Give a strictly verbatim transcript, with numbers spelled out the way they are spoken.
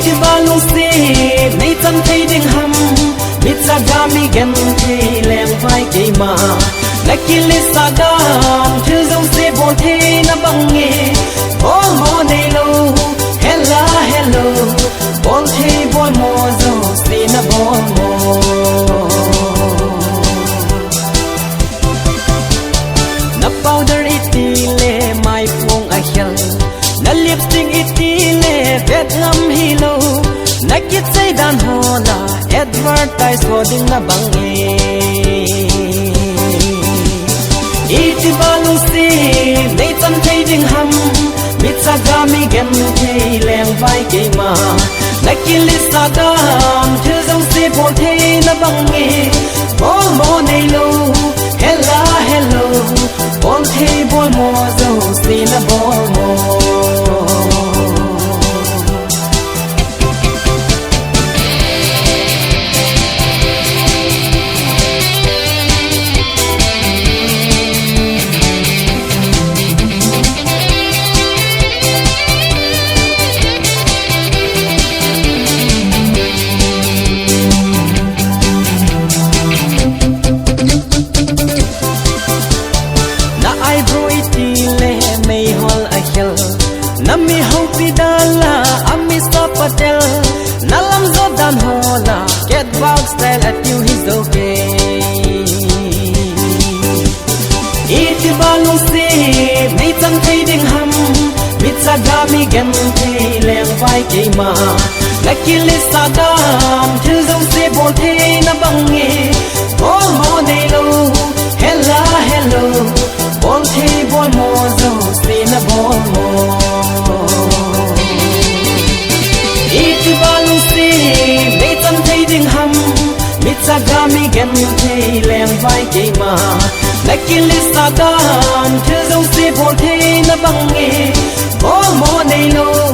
Iti bang lungset nei chan thei ding ham, mi chaga mi genthei lengvai keima. Na kiletsah dan thil jouse bol thei na bang e, bolmo neilou, hela helou, bol thei bolmo jouse na bolmo. Na powder iti le maiphung akhel, na lipstick iti le vet ngam hilou, na kichai dan ho la advertise ho ding na bang e. Iti bang lungset nei chan thei ding ham, mi chaga mi genthei lengvai keima. Na kiletsah dan thil jouse bol thei na bang e, bolmo neilou, hela helou, bol thei bolmo jouse na bolmo. Na eyebrow iti le meihol akhel, na mi houpi dan la Amisha Patel, na lam jot dan ho la catwalk style atiu hi jou kei. Iti bang lungset nei chan thei ding ham, mi chaga mi genthei lengvai keima. Na kiletsah dan thil jouse bol thei na bang e, bolmo neilou, hela helou, bol thei bolmo jouse na bolmo. Iti bang lungset nei chan thei ding ham, mi chaga mi genthei lengvai keima. Na kiletsah dan thil jouse bol thei na bang e, bolmo neilou,